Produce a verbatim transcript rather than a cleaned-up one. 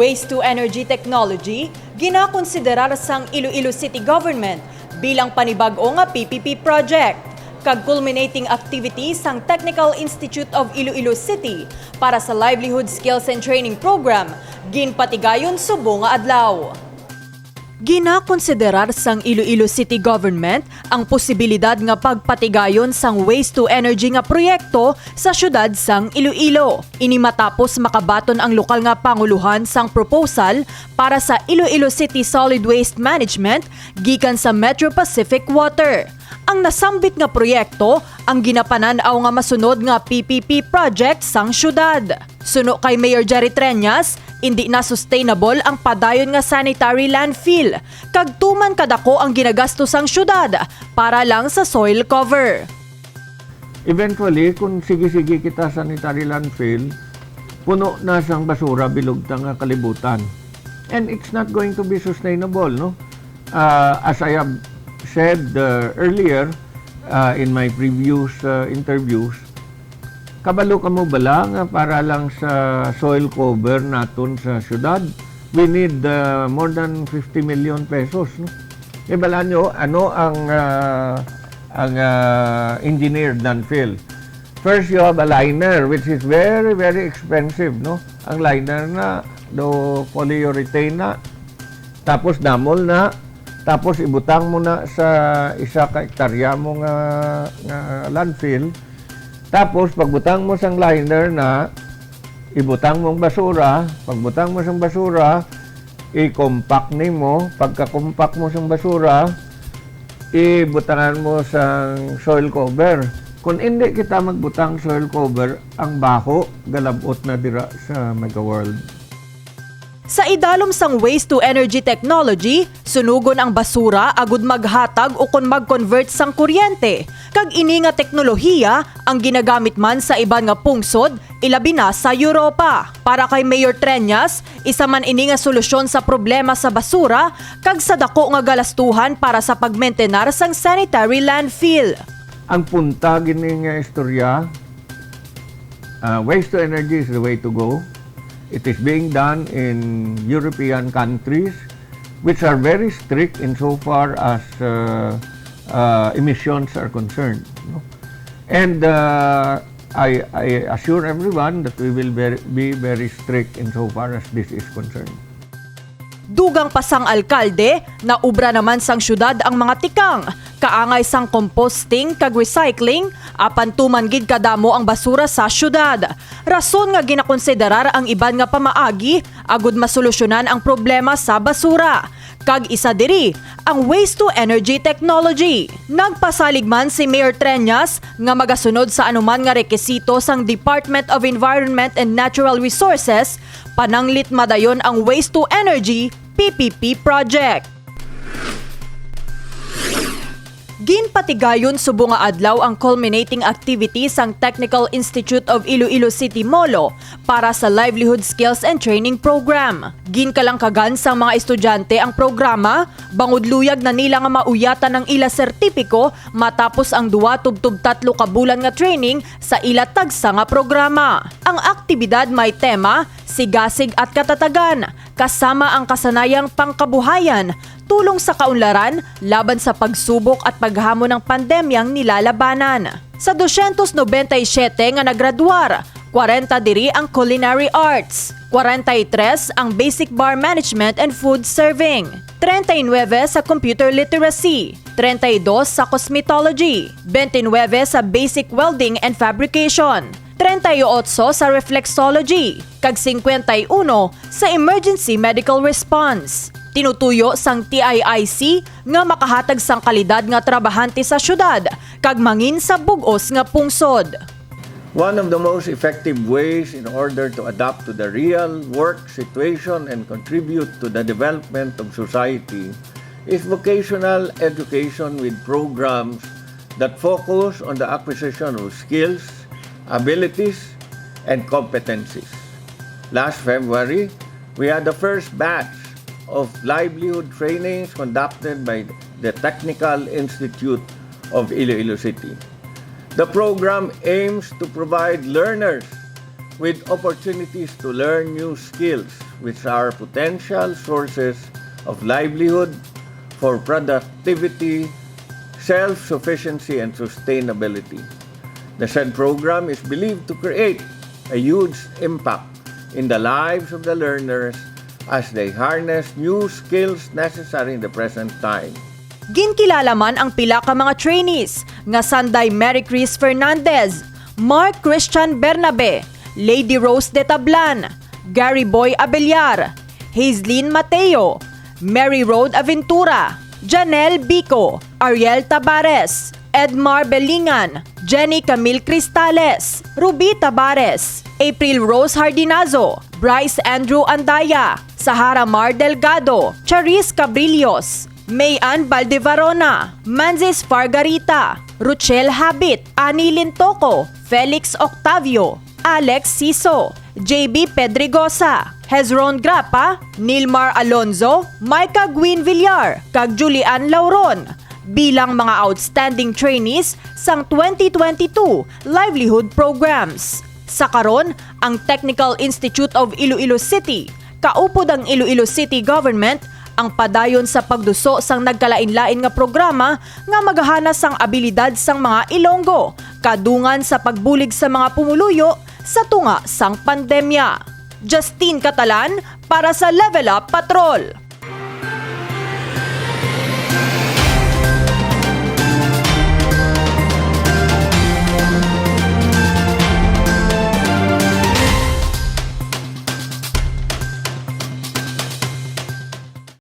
Waste to Energy Technology ginakonsiderar sang Iloilo City Government bilang panibag-o nga P P P project kag culminating activity sang Technical Institute of Iloilo City para sa Livelihood Skills and Training Program, ginpatigayon subong nga adlaw. Ginakonsiderar sang Iloilo City Government ang posibilidad nga pagpatigayon sang waste to energy nga proyekto sa siyudad sang Iloilo. Ini matapos makabaton ang lokal nga panguluhan sang proposal para sa Iloilo City Solid Waste Management gikan sa Metro Pacific Water. Ang nasambit nga proyekto ang ginapanan-aw nga masunod nga P P P project sang siyudad. Suno kay Mayor Jerry Treñas, indi na sustainable ang padayon nga sanitary landfill, kag tuman kadako ang ginagasto sang siyudad para lang sa soil cover. Eventually, kung sige-sige kita sanitary landfill, puno na sang basura bilog ta nga kalibutan. And it's not going to be sustainable, no? Uh, as I have said uh, earlier uh, in my previous uh, interviews, kabalo kamo bala nga para lang sa soil cover naton sa syudad, we need uh, more than fifty million pesos, no? Ibala nyo, ano ang uh, ang uh, engineered landfill? First, you have a liner, which is very, very expensive, no? Ang liner na, do polyurethane na, tapos damol na, tapos ibutang mo na sa isa ka hektarya mo nga, nga landfill. Tapos pagbutang mo sang liner na, ibutang mo ang basura. Pagbutang mo sang basura, i-compact nimo. Pagka-compact mo sang basura, ibutangan mo sang soil cover. Kung hindi kita magbutang soil cover, ang baho galabot na dira sa Mega World. Sa idalom sang waste to energy technology, sunugon ang basura agud maghatag ukon mag-convert sang kuryente, kag ini nga teknolohiya ang ginagamit man sa iban nga pungsod, ilabi na sa Europa. Para kay Mayor Treñas, isa man ini nga solusyon sa problema sa basura kag sa dako nga galastuhan para sa pagmentenar sang sanitary landfill. Ang punta gini nga istorya, uh, waste to energy is the way to go. It is being done in European countries, which are very strict in so far as uh, uh, emissions are concerned, no? And uh, I, I assure everyone that we will ver- be very strict in so far as this is concerned. Dugang pa sang alkalde, naubra naman sang syudad ang mga tikang, kaangay sang composting kag recycling, apan tuman gid kadamo ang basura sa syudad. Rason nga ginakonsiderar ang iban nga pamaagi agud masolusyonan ang problema sa basura. Kag isa diri ang waste to energy technology. Nagpasalig man si Mayor Treñas nga magasunod sa anuman nga rekisito sang Department of Environment and Natural Resources, pananglit madayon ang waste to energy P P P project. Ginpatigayon subong nga adlaw ang culminating activity sang Technical Institute of Iloilo City, Molo, para sa Livelihood Skills and Training Program. Ginkalangkagan sang mga estudyante ang programa, bangod luyag na nila nga mauyatan ang ila sertipiko matapos ang duwa tubtob tatlo ka bulan nga training sa ila tagsa nga programa. Ang aktibidad may tema, Sigasig at Katatagan, kasama ang kasanayang pangkabuhayan, tulong sa kaunlaran laban sa pagsubok at paghamon ng pandemyang nilalabanan. Sa dosyentos nobenta y siyete nga naggraduar, kwarenta diri ang culinary arts, kwarenta y tres ang basic bar management and food serving, treinta y nueve sa computer literacy, treinta y dos sa cosmetology, twenty-nine sa basic welding and fabrication, treinta y ocho sa reflexology, kag cincuenta y uno sa emergency medical response. Tinutuyo sang T I I C nga makahatag sang kalidad nga trabahante sa syudad kag mangin sa bug-os nga pungsod. One of the most effective ways in order to adapt to the real work situation and contribute to the development of society is vocational education with programs that focus on the acquisition of skills, abilities, and competencies. Last February, we had the first batch of livelihood trainings conducted by the Technical Institute of Iloilo City. The program aims to provide learners with opportunities to learn new skills, which are potential sources of livelihood for productivity, self-sufficiency, and sustainability. The said program is believed to create a huge impact in the lives of the learners as they harness new skills necessary in the present time. Ginkilala man ang pila ka mga trainees nga sanday Mary Chris Fernandez, Mark Christian Bernabe, Lady Rose de Tablan, Gary Boy Abellar, Hazelyn Mateo, Mary Rode Aventura, Janelle Bico, Ariel Tabares, Edmar Belingan, Jenny Camille Cristales, Ruby Tabares, April Rose Hardinazo, Bryce Andrew Andaya, Sahara Mar Delgado, Charis Cabrillos, Mayan Baldevarona, Manzis Fargarita, Ruchel Habit, Ani Lintoco, Felix Octavio, Alex Siso, J B Pedregosa, Hezron Grapa, Nilmar Alonzo, Micah Gwyn Villar, kag Julian Lauron bilang mga outstanding trainees sang twenty twenty-two livelihood programs. Sa karon, ang Technical Institute of Iloilo City, kaupod ang Iloilo City Government, ang padayon sa pagduso sang nagkalain-lain nga programa nga magahana sang abilidad sang mga Ilonggo, kadungan sa pagbulig sa mga pumuluyo sa tunga sang pandemya. Justine Catalan para sa Level Up Patrol.